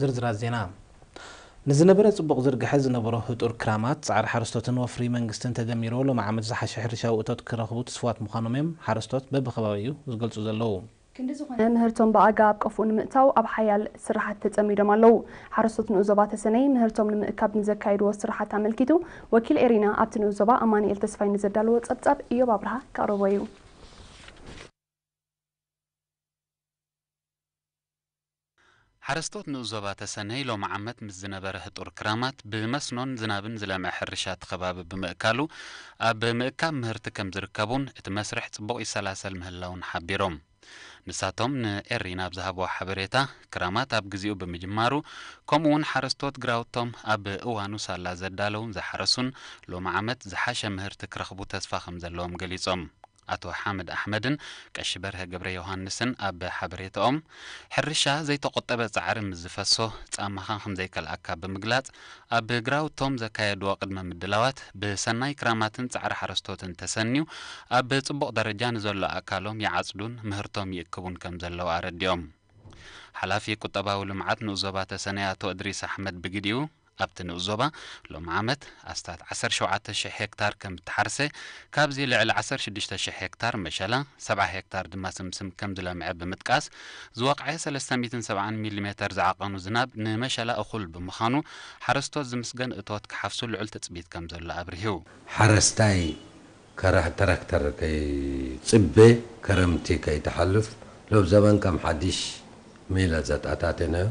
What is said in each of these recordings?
ዝርዝራት ዜና። ንዝነበረ ጽቡቕ ዝርግሐ ዝነበሮ ህጡር ክራማት፣ ጻዕሪ ሓረስቶትን ወፍሪ መንግስትን ተደሚርዎ ሎሚ ዓመት ዝሓሸ ሕርሻዊ እቶት ክረኽቡ ትስፉዋት ምዃኖም እዮም ሓረስቶት በብኸባቢኡ ዝገልጹ ዘለዉ። ክንዲ ዝኾነ ምህርቶም ብኣጋ ኣብ ቀፎ ንምእታው ኣብ ሓያል ስራሓት ተጸሚዶም ኣለዉ። ሓረስቶት ንኡስ ዞባ ተሰነይ ምህርቶም ንምእካብ ንዘካየድዎ ስራሓት ኣመልኪቱ ወኪል ኤሪና ኣብቲ ንኡስ ዞባ ኣማኑኤል ተስፋይ ንዘዳለዎ ጸብጻብ ኢዮብ ኣብርሃ ከቕርቦ እዩ። ሓረስቶት ንኡስ ዞባ ተሰነይ ሎሚ ዓመት ምስ ዝነበረ ህጡር ክራማት ብመስኖን ዝናብን ዝለምዐ ሕርሻ እቲ ከባቢ ብምእካሉ ኣብ ምእካብ ምህርቲ ከም ዝርከቡን እቲ መስርሕ ጽቡቕ ይሰላሰል ምህላውን ሓቢሮም። ንሳቶም ንኤሪና ኣብ ዝሃብዎ ሓበሬታ፣ ክራማት ኣብ ግዚኡ ብምጅማሩ፣ ከምኡ እውን ሓረስቶት ግራውቶም ኣብ እዋኑ ሳላ ዘዳለውን ዝሓረሱን ሎሚ ዓመት ዝሓሸ ምህርቲ ክረኽቡ ተስፋ ከም ዘለዎም ገሊጾም። ኣቶ ሓምድ ኣሕመድን ቀሺ በርሀ ገብረ ዮሃንስን ኣብ ሓበሬታኦም፣ ሕርሻ ዘይተቖጠበ ጻዕሪ ምስ ዝፈሶ ጻማኻ ከም ዘይከልኣካ ብምግላጽ፣ ኣብ ግራውቶም ዘካየድዎ ቅድመ ምድላዋት ብሰናይ ክራማትን ጻዕሪ ሓረስቶትን ተሰንዩ ኣብ ጽቡቕ ደረጃ ንዘሎ ኣካሎም ይዓጽዱን ምህርቶም ይእክቡን ከም ዘለዉ ኣረዲኦም። ሓላፊ ቁጠባዊ ልምዓት ንኡስ ዞባ ተሰነይ ኣቶ እድሪስ ኣሕመድ ብግዲኡ፣ ኣብቲ ንኡስ ዞባ ሎሚ ዓመት ኣስታት ዓሰርተ ሸውዓተ ሽሕ ሄክታር ከም እተሓርሰ፣ ካብዚ ልዕሊ ዓሰርተ ሽዱሽተ ሽሕ ሄክታር መሸላ፣ ሰብዓ ሄክታር ድማ ስምስም ከም ዝለምዐ ብምጥቃስ፣ ዝወቕዐ ሰለስተ ሚእትን ሰብዓን ሚሊ ሜተር ዝዓቐኑ ዝናብ ንመሸላ እኹል ብምዃኑ፣ ሓረስቶት ዝምስገን እቶት ክሓፍሱ ልዑል ትጽቢት ከም ዘሎ ኣብሪሁ። ሓረስታይ ከራህ ትራክተር ከይጽበ ክረምቲ ከይትሓልፍ ሎብ ዘበን ከም ሓድሽ ሜላ ዘጣጣቴናዮ።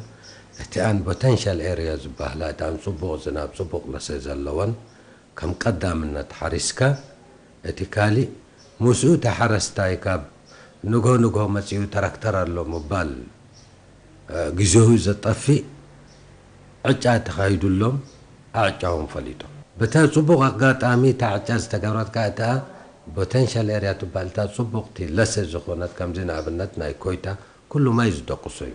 እቲኣን ፖተንሻል ኤርያ ዝበሃላ እቲኣን ጽቡቕ ዝናብ ጽቡቕ ለሰ ዘለወን ከም ቀዳምነት ሓሪስካ እቲ ካሊእ ምስኡ እቲ ሓረስታይ ካብ ንግሆ ንግሆ መጺኡ ትራክተር ኣሎ ምባል ግዜኡ ዘጠፍእ ዕጫ ተኻይዱሎም ኣዕጫዎም ፈሊጦም። በታ ጽቡቕ ኣጋጣሚ እታ ዕጫ ዝተገብረት ከኣ እታ ፖተንሻል ኤርያ ትበሃል እታ ጽቡቕቲ ለሰ ዝኾነት ከምዚ ንኣብነት ናይ ኮይታ ኩሉ ማይ ዝደቅሶ እዩ።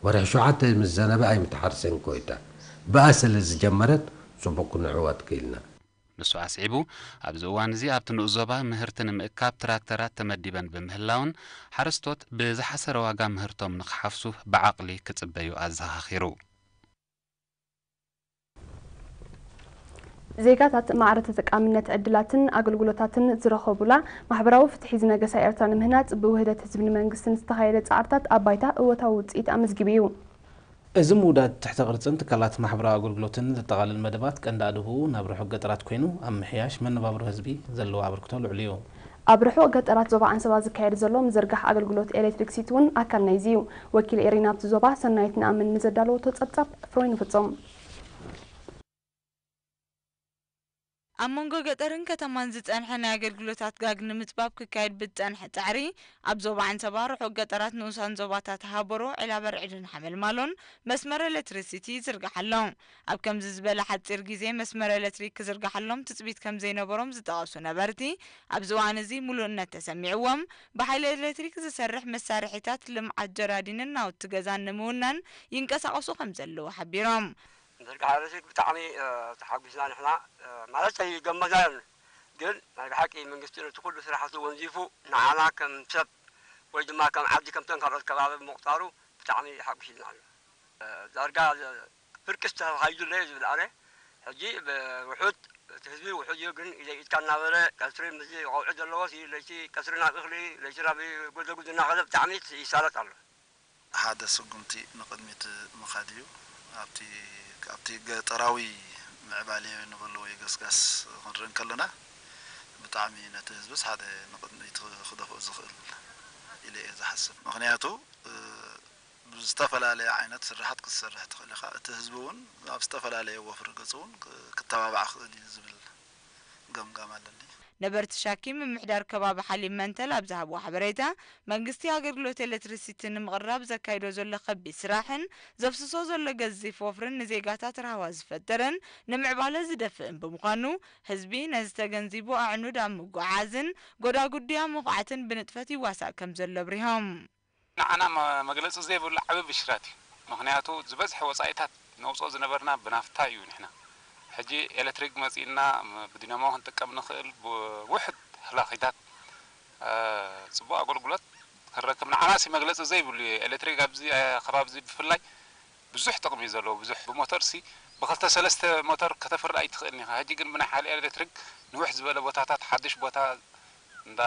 ወርሒ ሸውዓተ ምስ ዘነበ ኣይምትሓርሰን ኮይታ። ብኣ ስለ ዝጀመረት ጽቡቕ ክንዕወት ክኢልና። ንሱ ኣስዒቡ፣ ኣብዚ እዋን እዚ ኣብቲ ንኡስ ዞባ ምህርቲ ንምእካብ ትራክተራት ተመዲበን ብምህላውን ሓረስቶት ብዝሓሰረ ዋጋ ምህርቶም ንኽሓፍሱ ብዓቕሊ ክጽበዩ ኣዘኻኺሩ። ዜጋታት ማዕረ ተጠቃምነት ዕድላትን ኣገልግሎታትን ዝረኸቡላ ማሕበራዊ ፍትሒ ዝነገሳ ኤርትራ ንምህናጽ ብውህደት ህዝብን መንግስትን ዝተኻየደ ጻዕርታት ኣብ ባይታ እወታዊ ውጽኢት ኣመዝጊቡ እዩ። እዚ ምውዳድ ትሕተ ቅርጽን ትካላት ማሕበራዊ ኣገልግሎትን ዘጠቓልል መደባት ቀንዲ ኣድህቦኡ ናብ ርሑቕ ገጠራት ኮይኑ ኣብ ምሕያሽ መነባብሮ ህዝቢ ዘለዎ ኣበርክቶ ልዑል እዩ። ኣብ ርሑቕ ገጠራት ዞባ ዓንሰባ ዝካየድ ዘሎ ምዝርጋሕ ኣገልግሎት ኤሌክትሪክሲቲ እውን ኣካል ናይዚ እዩ። ወኪል ኤሪና ኣብቲ ዞባ ሰናይት ንኣምን ንዘዳለወቶ ጸብጻብ ፍሮይን ፍጹም። ኣብ መንጎ ገጠርን ከተማን ዝጸንሐ ናይ ኣገልግሎታት ጋግ ንምጽባብ ክካየድ ብዝጸንሐ ጻዕሪ፣ ኣብ ዞባ ዓንሰባ ርሑቕ ገጠራት ንኡሳን ዞባታት ሃቦሮ፣ ዒላበርዕድን ሓመልማሎን መስመር ኤለትሪሲቲ ይዝርጋሕ ኣሎ። ኣብ ከምዚ ዝበለ ሓጺር ግዜ መስመር ኤለትሪክ ክዝርግሓሎም ትጽቢት ከም ዘይነበሮም ዝጠቐሱ ነበርቲ፣ ኣብዚ እዋን እዚ ምሉእነት ተሰሚዕዎም፣ ብሓይሊ ኤለትሪክ ዝሰርሕ መሳርሒታት ልምዓት ጀራዲንን ናውቲ ገዛን ንምውናን ይንቀሳቐሱ ከም ዘለዉ ሓቢሮም። ምዝርጋሕ ኤለክትሪክ ብጣዕሚ ተሓጒስና ንሕና ማለት ኣይገመትናዮን። ግን ናይ ብሓቂ መንግስቲ ነቲ ኩሉ ስራሕቱ ወንዚፉ ንዓና ከም ሰብ ወይ ድማ ከም ዓዲ ከምተን ካልኦት ከባቢ ብምቑፃሩ ብጣዕሚ ሓጒሱና ኣሎ። ዳርጋ ፍርቂ ተኻይዱ ኣሎ ዝብል ኣነ ሕጂ ብውሑድ እቲ ህዝቢ ውሑድ እዩ ግን ኢደ ኢድካ እናበለ ቀትሪ ምስዚ ቆውዒ ዘለዎስ ለይቲ ቀትሪ ናብ እኽሊ ለይቲ ናብ ጎደጉድ እናኸደ ብጣዕሚ ይሳለጥ ኣሎ። ሓደ ስጉምቲ ንቕድሚት ምኻድ እዩ። ኣብቲ ኣብቲ ገጠራዊ ምዕባሌ ንበሎ ወይ ገስጋስ ክንርኢ እንከለና ብጣዕሚ ነቲ ህዝብስ ሓደ ንቕድሚት ክደፍኦ ዝኽእል ኢለ እየ ዝሓስብ። ምኽንያቱ ብዝተፈላለየ ዓይነት ስርሓት ክትሰርሕ ትኽእል ኢኻ። እቲ ህዝቢ እውን ኣብ ዝተፈላለየ ወፍሪ ገፁ እውን ክተባባዕ ክኽእል እዩ ዝብል ገምጋም ኣለኒ። ነበርቲ ሻኪ ምምሕዳር ከባቢ ሓሊብ መንተል ኣብ ዝሃብዎ ሓበሬታ፣ መንግስቲ ኣገልግሎት ኤለትሪሲቲ ንምቕራብ ዘካይዶ ዘሎ ከቢድ ስራሕን ዘፍስሶ ዘሎ ገዚፍ ወፍርን ንዜጋታት ራህዋ ዝፈጥርን ንምዕባለ ዝደፍእን ብምዃኑ፣ ህዝቢ ነዚ ተገንዚቡ ኣዕኑድ ኣብ ምጉዕዓዝን ጎዳጉዲ ኣብ ምኹዓትን ብንጥፈት ይዋሳእ ከም ዘሎ ኣብሪሆም። ንዓና መግለፂ ዘይብሉ ዓብዪ ብሽራት እዩ። ምኽንያቱ ዝበዝሐ ወፃኢታት ነውፅኦ ዝነበርና ብናፍታ እዩ ንሕና። ሕጂ ኤለትሪክ መፂእና ብዲናሞ ክንጥቀም ንኽእል ብውሕድ ህላኺታት ፅቡቕ ኣገልግሎት ክንረክብ ንዓናሲ መግለፂ ዘይብሉ እዩ። ኤለትሪክ ኣብዚ ከባቢ እዚ ብፍላይ ብዙሕ ጥቕሚ እዩ ዘለዎ። ብዙሕ ብሞተር ሲ ብኽልተ ሰለስተ ሞተር ከተፍሪ ኣይትኽእልን ኢኻ። ሕጂ ግን ብናይ ሓይሊ ኤሌክትሪክ ንውሕ ዝበለ ቦታታት ሓድሽ ቦታ እንዳ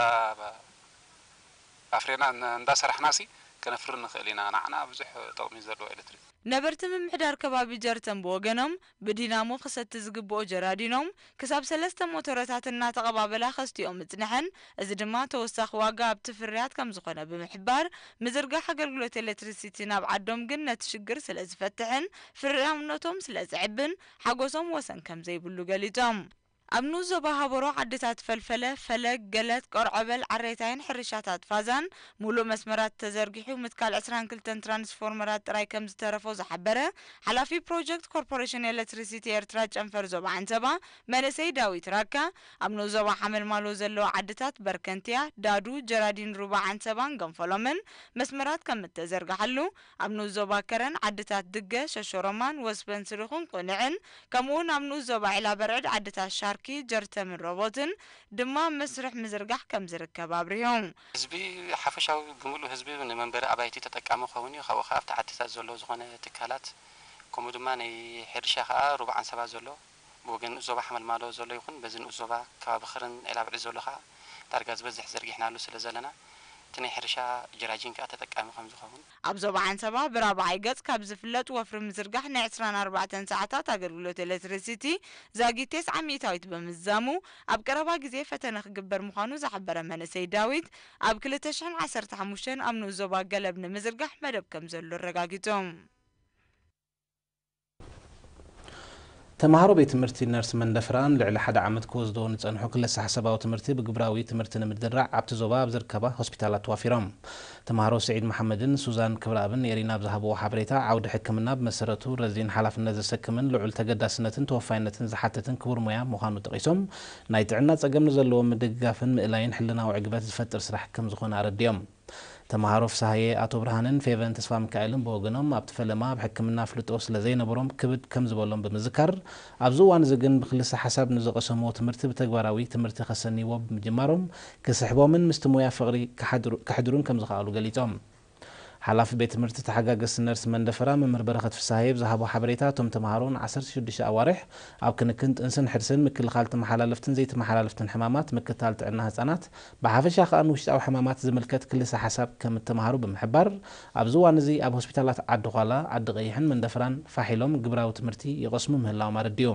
ኣፍሬና እንዳሰራሕና ሲ ከነፍሪ ንኽእል ኢና። ንዓና ብዙሕ ጥቕሚ እዩ ዘለዎ ኤሌክትሪክ። ነበርቲ ምምሕዳር ከባቢ ጀርተን ብወገኖም ብዲናሞ ክሰቲ ዝግብኦ ጀራዲኖም ክሳብ ሰለስተ ሞተረታት እናተቐባበላ ከስትዮ ምጽንሐን፣ እዚ ድማ ተወሳኺ ዋጋ ኣብቲ ፍርያት ከም ዝኾነ ብምሕባር፣ ምዝርጋሕ ኣገልግሎት ኤሌክትሪሲቲ ናብ ዓዶም ግን ነቲ ሽግር ስለ ዝፈትሕን ፍርያምነቶም ስለ ዘዕብን ሓጎሶም ወሰን ከም ዘይብሉ ገሊጾም። ኣብ ንኡስ ዞባ ሃበሮ ዓድታት ፈልፈለ፣ ፈለግ፣ ገለት፣ ቆርዖበል፣ ዓሬታይን ሕርሻታት ፋዛን ሙሉእ መስመራት ተዘርጊሑ ምትካል ዕስራን ክልተን ትራንስፎርመራት ጥራይ ከም ዝተረፎ ዝሓበረ ሓላፊ ፕሮጀክት ኮርፖሬሽን ኤሌክትሪሲቲ ኤርትራ ጨንፈር ዞባ ዓንሰባ መንእሰይ ዳዊት ራካ፣ ኣብ ንኡስ ዞባ ሓመልማሎ ዘለዋ ዓድታት በርከንትያ፣ ዳዱ፣ ጀራዲን ሩባ ዓንሰባን ገንፈሎምን መስመራት ከም እተዘርግሓሉ፣ ኣብ ንኡስ ዞባ ከረን ዓድታት ድገ፣ ሸሾሮማን ወስበን ስሪኹን ቁንዕን፣ ከምኡውን ኣብ ንኡስ ዞባ ዒላ በርዕድ ዓድታት ሻርኪ፣ ጀርተምን ሮቦትን ድማ መስርሕ ምዝርጋሕ ከም ዝርከብ ኣብሪሆም። ህዝቢ ሓፈሻዊ ብምሉእ ህዝቢ ንመንበሪ ኣባይቲ ተጠቃሚ ክኸውን እዩ። ካብኡ ከኣ ኣብቲ ዓድታት ዘሎ ዝኾነ ትካላት፣ ከምኡ ድማ ናይ ሕርሻ ከኣ ሩባ ዓንሰባ ዘሎ፣ ብወገን ንኡስ ዞባ ሓመልማሎ ዘሎ ይኹን በዚ ንኡስ ዞባ ከባቢ ኽርን ዒላ በርዕድ ዘሎ ከኣ ዳርጋ ዝበዝሕ ዘርጊሕናሉ ስለ ዘለና፣ እቲ ናይ ሕርሻ ጀራጂን ከኣ ተጠቃሚ ከም ዝኸውን። ኣብ ዞባ ዓንሰባ ብራብዓይ ገጽ ካብ ዝፍለጥ ወፍሪ ምዝርጋሕ ናይ ዕስራን ኣርባዕተን ሰዓታት ኣገልግሎት ኤሌክትሪሲቲ ዛጊት ተስዓ ሚእታዊት ብምዝዛሙ፣ ኣብ ቀረባ ግዜ ፈተነ ክግበር ምዃኑ ዝሓበረ መንእሰይ ዳዊት፣ ኣብ ክልተ ሽሕን ዓሰርተ ሓሙሽተን ኣብ ንኡስ ዞባ ገለብ ንምዝርጋሕ መደብ ከም ዘሎ ኣረጋጊጹ። ተምሃሮ ቤት ትምህርቲ ነርስ መንደፍራ ንልዕሊ ሓደ ዓመት ክወስዶ ንጸንሑ ክልሰ ሓሳባዊ ትምህርቲ ብግብራዊ ትምህርቲ ንምድራዕ ኣብቲ ዞባ ኣብ ዝርከባ ሆስፒታላት ተዋፊሮም። ተምሃሮ ስዒድ መሓመድን ሱዛን ክብረኣብን ንኤሪና ኣብ ዝሃብዎ ሓበሬታ፣ ዓውዲ ሕክምና ብመሰረቱ ረዚን ሓላፍነት ዘሰክምን ልዑል ተገዳስነትን ተወፋይነትን ዝሓትትን ክቡር ሞያ ምዃኑ ጠቒሶም፣ ናይ ጥዕና ጸገም ንዘለዎም ምድግጋፍን ምእላይን ሕልናዊ ዕግበት ዝፈጥር ስራሕ ከም ዝኾነ ኣረዲኦም። ተምሃሮ ፍስሃየ ኣቶ ብርሃንን ፌቨን ተስፋ ሚካኤልን ብወገኖም፣ ኣብቲ ፈለማ ኣብ ሕክምና ኣፍልጦ ስለ ዘይነበሮም ክብድ ከም ዝበሎም ብምዝካር፣ ኣብዚ እዋን እዚ ግን ብክልሰ ሓሳብ ንዝቐሰምዎ ትምህርቲ ብተግባራዊ ትምህርቲ ከሰንይዎ ብምጅማሮም ክስሕቦምን ምስቲ ሞያ ፍቕሪ ክሓድሩ- ከሕድሩን ከም ዝኸኣሉ ገሊጾም። ሓላፊ ቤት ትምህርቲ ተሓጋገዝቲ ነርስ መንደፈራ መምህር በረኸት ፍስሃየ ብዝሃቦ ሓበሬታ፣ እቶም ተምሃሮ ን ዓሰርተ ሽዱሽተ ኣዋርሕ ኣብ ክንክን ጥንስን ሕርስን፣ ምክልኻል ተመሓላለፍትን ዘይተመሓላለፍትን ሕማማት፣ ምክትታል ጥዕና ህጻናት፣ ብሓፈሻ ከኣ ንውሽጣዊ ሕማማት ዝምልከት ክልሰ ሓሳብ ከም እተምሃሩ ብምሕባር፣ ኣብዚ እዋን እዚ ኣብ ሆስፒታላት ዓዲ ዃላ፣ ዓዲ ቀይሕን መንደፈራን ፋሕ ኢሎም ግብራዊ ትምህርቲ ይቐስሙ ምህላዎም ኣረዲኡ።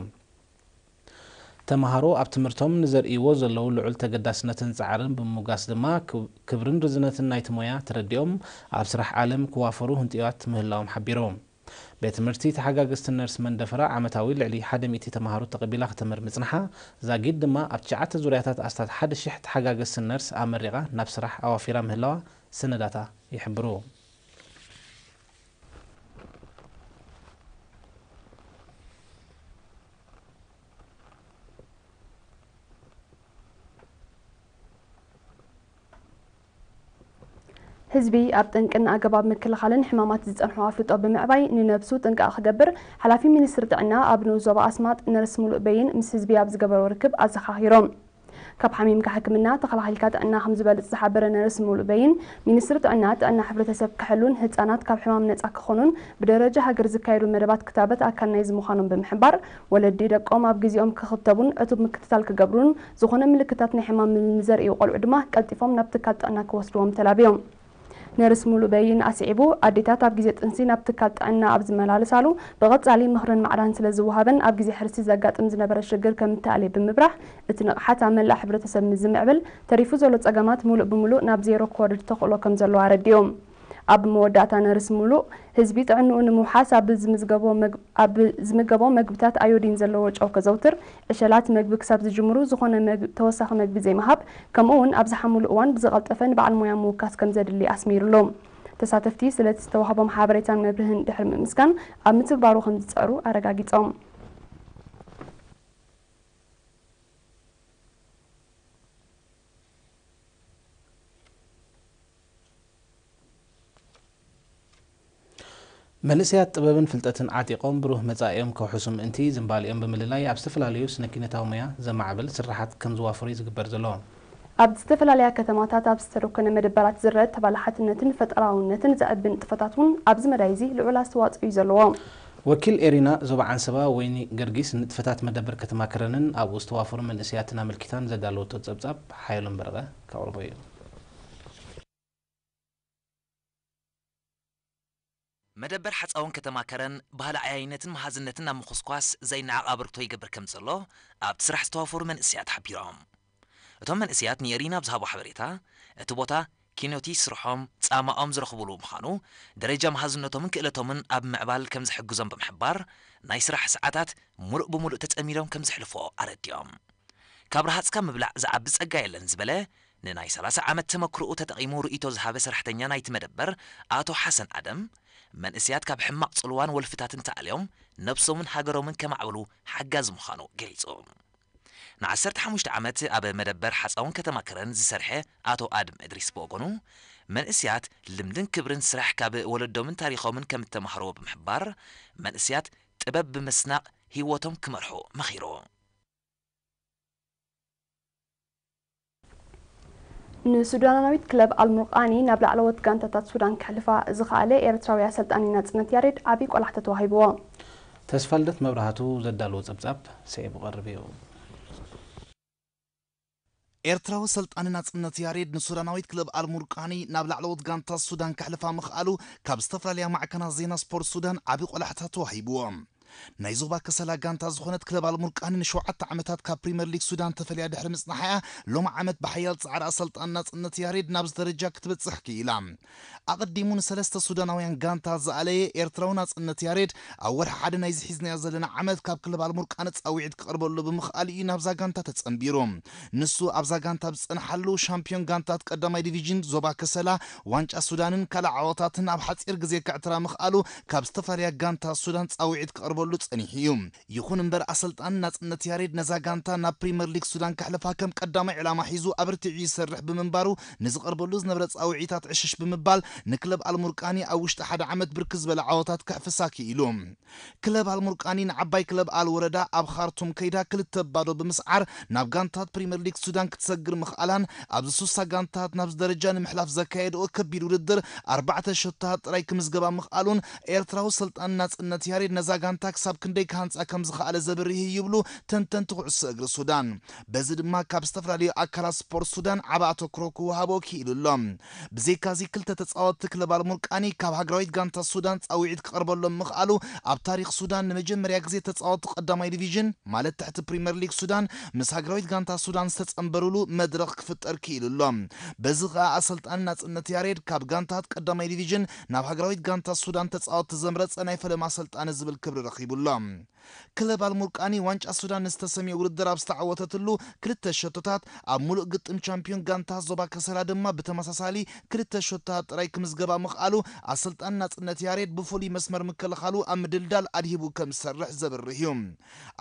ተምሃሮ ኣብ ትምህርቶም ንዘርእይዎ ዘለዉ ልዑል ተገዳስነትን ጻዕርን ብምምጓስ ድማ፣ ክብ- ክብርን ርዝነትን ናይቲ ሞያ ተረዲኦም፣ ኣብ ስራሕ ዓለም ክዋፈሩ ህንጥያት ምህላዎም ሓቢሩ። ቤት ትምህርቲ ተሓጋገዝቲ ነርስ መንደፈራ ዓመታዊ ልዕሊ ሓደ ሚእቲ ተምሃሮ ተቐቢላ ክተምህር ምጽንሓ፣ ዛጊድ ድማ ኣብ ትሽዓተ ዙርያታት ኣስታት ሓደ ሽሕ ተሓጋገዝቲ ነርስ ኣመሪቓ ናብ ስራሕ ኣዋፊራ ምህላዋ ሰነዳታ ይሕብሩ። ህዝቢ ኣብ ጠንቅን ኣገባብ ምክልኻልን ሕማማት ዝጸንሖ ኣፍልጦ ብምዕባይ ንነብሱ ጥንቃቐ ክገብር ሓላፊ ሚኒስትሪ ጥዕና ኣብ ንኡስ ዞባ ኣስማጥ ነርስ ሙሉእ በይን ምስ ህዝቢ ኣብ ዝገበሮ ርክብ ኣዘኻኺሮም። ካብ ሓሚምካ ሕክምና ተኸላኺልካ ጥዕና ከም ዝበልጽ ዝሓበረ ነርስ ሙሉእ በይን፣ ሚኒስትሪ ጥዕና ጥዕና ሕብረተሰብ ክሕሉን ህጻናት ካብ ሕማም ነጻ ክኾኑን ብደረጃ ሃገር ዝካየዱ መደባት ክታበት ኣካል ናይዚ ምዃኖም ብምሕባር፣ ወለዲ ደቆም ኣብ ግዜኦም ክኽተቡን ዕቱብ ምክትታል ክገብሩን፣ ዝኾነ ምልክታት ናይ ሕማም ንዘርእዩ ቆልዑ ድማ ቀልጢፎም ናብ ትካል ጥዕና ክወስድዎም ተላብዮም። ነርስ ሙሉ በይን ኣስዒቡ፣ ኣዴታት ኣብ ግዜ ጥንሲ ናብ ትካል ጥዕና ኣብ ዝመላለሳሉ ብቐጻሊ ምኽርን ማዕዳን ስለ ዝወሃበን ኣብ ግዜ ሕርሲ ዘጋጥም ዝነበረ ሽግር ከም እተኣልየ ብምብራህ፣ እቲ ንቕሓት ኣብ መላእ ሕብረተሰብ ምስ ዝምዕብል፣ ተሪፉ ዘሎ ጸገማት ሙሉእ ብሙሉእ ናብ ዜሮ ክወርድ ተኽእሎ ከም ዘለዎ ኣረዲኦም። ኣብ መወዳእታ ነርስ ሙሉእ፣ ህዝቢ ጥዕንኡ ንምውሓስ ኣብ ዝምዝገቦ መግ- ኣብ ዝምገቦ መግብታት ኣዮዲን ዘለዎ ጨው ከዘውትር፣ ዕሸላት መግቢ ክሳብ ዝጅምሩ ዝኾነ መግ- ተወሳኺ መግቢ ዘይምሃብ፣ ከምኡ እውን ኣብ ዝሓምሉ እዋን ብዝቐልጠፈ ንበዓል ሞያ ምውካስ ከም ዘድሊ ኣስሚሩሉ። ተሳተፍቲ ስለቲ ዝተዋህቦም ሓበሬታን መብርህን ድሕሪ ምምስጋን ኣብ ምትግባሩ ከም ዝጸዕሩ ኣረጋጊጾም። መንእሰያት ጥበብን ፍልጠትን ዓጢቖም ብሩህ መጻኢኦም ከውሕሱ ምእንቲ ዝንባሊኦም ብምልላይ ኣብ ዝተፈላለዩ ስነ ኪነታዊ ሞያ ዘማዕብል ስርሓት ከም ዝዋፈሩ እዩ ዝግበር ዘሎ። ኣብ ዝተፈላለያ ከተማታት ኣብ ዝተደኮነ መደበራት ዝረአ ተባላሓትነትን ፈጠራውነትን ዘዕቢ ንጥፈታት እውን ኣብዚ መዳይ እዚ ልዑል ኣስተዋፅኦ እዩ ዘለዎ። ወኪል ኤሪና ዞባ ዓንሰባ ወይኒ ገርጊስ ንጥፈታት መደበር ከተማ ከረንን ኣብኡ ዝተዋፈሩ መንእሰያትን ኣመልኪታን ዘዳለወቶ ጸብጻብ ሓየሎም በረቐ ከቕርቦ እዩ። መደበር ሓፃውን ከተማ ከረን ባህሊ ዓያይነትን መሃዝነትን ናብ ምኹስኳስ ዘይነዓቕ ኣበርክቶ ይገብር ከም ዘሎ ኣብቲ ስራሕ ዝተዋፈሩ መንእሰያት ሓቢሮም። እቶም መንእሰያት ንኤሪና ኣብ ዝሃቦ ሓበሬታ፣ እቲ ቦታ ኪኖቲ ስርሖም፣ ጻማኦም ዝረኽብሉ ምዃኑ፣ ደረጃ መሃዝነቶምን ክእለቶምን ኣብ ምዕባል ከም ዝሕግዞም ብምሕባር፣ ናይ ስራሕ ሰዓታት ሙሉእ ብሙሉእ ተጸሚዶም ከም ዘሕልፎ ኣረዲኦም። ካብ ረሃጽካ ምብላዕ ዝዓቢ ጸጋ የለን ዝበለ ንናይ ሰላሳ ዓመት ተመክሮኡ ተጠቒሙ ርእይቶ ዝሃበ ሰራሕተኛ ናይቲ መደበር ኣቶ ሓሰን ኣደም፣ መንእሰያት ካብ ሕማቕ ጽልዋን ወልፍታትን ተኣልዮም ነብሶምን ሃገሮምን ከማዕብሉ ሓጋዚ ምዃኑ ገሊጹ። ንዓሰርተ ሓሙሽተ ዓመት ኣብ መደበር ሓፃውን ከተማ ከረን ዝሰርሐ ኣቶ ኣድም እድሪስ ብወገኑ፣ መንእሰያት ልምድን ክብርን ስራሕ ካብ ወለዶምን ታሪኾምን ከም እተማህርዎ ብምሕባር፣ መንእሰያት ጥበብ ብምስናቕ ህይወቶም ክመርሑ መኺሩ። ንሱዳናዊት ክለብ ኣልሙርቃኒ ናብ ላዕለዎት ጋንታታት ሱዳን ከሕልፋ ዝኸኣለ ኤርትራዊ ኣሰልጣኒ ናጽነት ያሬድ ዓቢ ቆላሕታ ተዋሂብዎ። ተስፋልደት መብራህቱ ዘዳለዎ ጸብጻብ ሰኤ ብቐርብ እዩ። ኤርትራዊ ኣሰልጣኒ ናጽነት ያሬድ ንሱዳናዊት ክለብ ኣልሙርቃኒ ናብ ላዕለዎት ጋንታ ሱዳን ከሕልፋ ምኽኣሉ ካብ ዝተፈላለያ ማዕከናት ዜና ስፖርት ሱዳን ዓቢ ቆላሕታ ተዋሂብዎ። ናይ ዞባ ከሰላ ጋንታ ዝኾነት ክለብ ኣልሙርቃኒ ንሸውዓተ ዓመታት ካብ ፕሪምየር ሊግ ሱዳን ተፈልያ ድሕሪ ምጽናሓ እያ ሎሚ ዓመት ብሓያል ጻዕሪ ኣሰልጣኒ ናጽነት ያሬድ ናብዚ ደረጃ ክትበጽሕ ክኢላ። ኣቐዲሙ ንሰለስተ ሱዳናውያን ጋንታ ዝኣለየ ኤርትራዊ ናጽነት ያሬድ ኣብ ወርሒ ሓደ ናይዚ ሒዝናዮ ዘለና ዓመት ካብ ክለብ ኣልሙርቃኒ ጻውዒት ክቐርበሉ ብምኽኣሉ እዩ ናብዛ ጋንታ ተጸንቢሩ። ንሱ ኣብዛ ጋንታ ኣብ ዝጸንሓሉ ሻምፒዮን ጋንታት ቀዳማይ ዲቪዥን ዞባ ከሰላ ዋንጫ ሱዳንን ካልእ ዓወታትን ኣብ ሓጺር ግዜ ከዕትራ ምኽኣሉ ካብ ዝተፈላለያ ጋንታ ሱዳን ጻውዒት ክቐርበሉ ጸኒሑ እዩ። ይኹን እምበር ኣሰልጣኒ ናጽነት ያሬድ ነዛ ጋንታ ናብ ፕሪምየር ሊግ ሱዳን ከሕልፋ ከም ቀዳማይ ዕላማ ሒዙ ኣበርቲዑ ይሰርሕ ብምንባሩ ንዝቐርበሉ ዝነበረ ጻውዒታት ዕሽሽ ብምባል ንክለብ ኣልሙርቃኒ ኣብ ውሽጢ ሓደ ዓመት ብርክት ዝበለ ዓወታት ከሕፍሳ ክኢሉ። ክለብ ኣልሙርቃኒ ንዓባይ ክለብ ኣል ወረዳ ኣብ ኻርቱም ከይዳ ክልተ ባዶ ብምስዓር ናብ ጋንታት ፕሪምየር ሊግ ሱዳን ክትሰግር ምኽኣላን ኣብዚ ሱሳ ጋንታት ናብዚ ደረጃ ንምሕላፍ ዘካየድኦ ከቢድ ውድድር ኣርባዕተ ሸቶታት ጥራይ ክምዝገባ ምኽኣሉን ኤርትራዊ ሰልጣን ናጽነት ያሬድ ነዛ ጋንታ ክሳብ ክንደይ ክሃንጻ ከም ዝኸኣለ ዘብርህ እዩ ይብሉ ተንተንቲ ኩዕሶ እግሪ ሱዳን። በዚ ድማ ካብ ዝተፈላለዩ ኣካላት ስፖርት ሱዳን ዓቢ ኣተኩሮ ክወሃቦ ክኢሉ ኣሎ። ብዘይካዚ ክልተ ተጻወትቲ ክለብ ኣልሙርቃኒ ካብ ሃገራዊት ጋንታ ሱዳን ጻውዒት ክቐርበሎም ምኽኣሉ ኣብ ታሪኽ ሱዳን ንመጀመርያ ግዜ ተጻወትቲ ቀዳማይ ዲቪዥን ማለት ትሕቲ ፕሪምየር ሊግ ሱዳን ምስ ሃገራዊት ጋንታ ሱዳን ዝተጸንበሩሉ መድረኽ ክፍጠር ክኢሉ ኣሎ። በዚ ኸኣ ኣሰልጣኒ ናጽነት ያሬድ ካብ ጋንታት ቀዳማይ ዲቪዥን ናብ ሃገራዊት ጋንታ ሱዳን ተጻወትቲ ዘምረጸ ናይ ፈለማ ኣሰልጣኒ ዝብል ክብሪ ረኺቡ ኣሎ። ክለብ ኣልሙርቃኒ ዋንጫ ሱዳን ንዝተሰምየ ውድድር ኣብ ዝተዓወተትሉ ክልተ ሸቶታት ኣብ ሙሉእ ግጥም ቻምፒዮን ጋንታ ዞባ ከሰላ ድማ ብተመሳሳሊ ክልተ ሸቶታት ጥራይ ክምዝገባ ምኽኣሉ ኣሰልጣኒ ናጽነት ያሬድ ብፍሉይ መስመር ምክልኻሉ ኣብ ምድልዳል ኣድሂቡ ከም ዝሰርሕ ዘብርህ እዩ።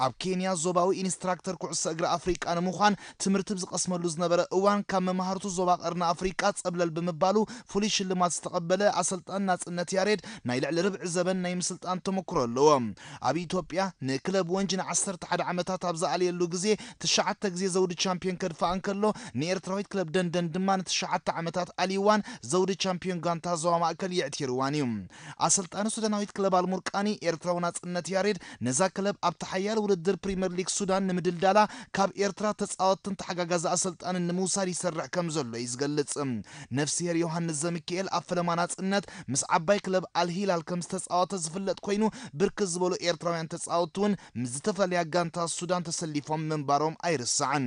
ኣብ ኬንያ ዞባዊ ኢንስትራክተር ኩዕሶ እግሪ ኣፍሪቃ ንምዃን ትምህርቲ ብዝቐስመሉ ዝነበረ እዋን ካብ መማህርቱ ዞባ ቀርኒ ኣፍሪቃ ጸብለል ብምባሉ ፍሉይ ሽልማት ዝተቐበለ ኣሰልጣኒ ናጽነት ያሬድ ናይ ልዕሊ ርብዒ ዘበን ናይ ምስልጣን ተመክሮ ኣለዎ። ኣብ ኢትዮጵያ ንክለብ ወንጂ ንዓሰርተ ሓደ ዓመታት ኣብ ዝኣለየሉ ግዜ ትሽዓተ ግዜ ዘውዲ ቻምፒዮን ከድፍኣ እንከሎ ንኤርትራዊት ክለብ ደንደን ድማ ንትሽዓተ ዓመታት ኣልይዋን ዘውዲ ቻምፒዮን ጋንታ ዞባ ማእከል የዕቲርዋን እዩ። ኣሰልጣኒ ሱዳናዊት ክለብ ኣልሙርቃኒ ኤርትራዊ ናጽነት ያሬድ ነዛ ክለብ ኣብቲ ሓያል ውድድር ፕሪምየር ሊግ ሱዳን ንምድልዳላ ካብ ኤርትራ ተጻወትትን ተሓጋጋዚ ኣሰልጣንን ንምውሳድ ይሰርሕ ከም ዘሎ እዩ ዝገልጽ። ነፍስሄር ዮሃንስ ዘሚካኤል ኣብ ፈለማ ናጽነት ምስ ዓባይ ክለብ ኣልሂላል ከም ዝተጻወተ ዝፍለጥ ኮይኑ ብርክት ዝበሉ ኤርትራውያን ተጻወትቲ እውን ምስ ዝተፈላለያ ጋንታ ሱዳን ተሰሊፎም ምንባሮም ኣይርሳዕን።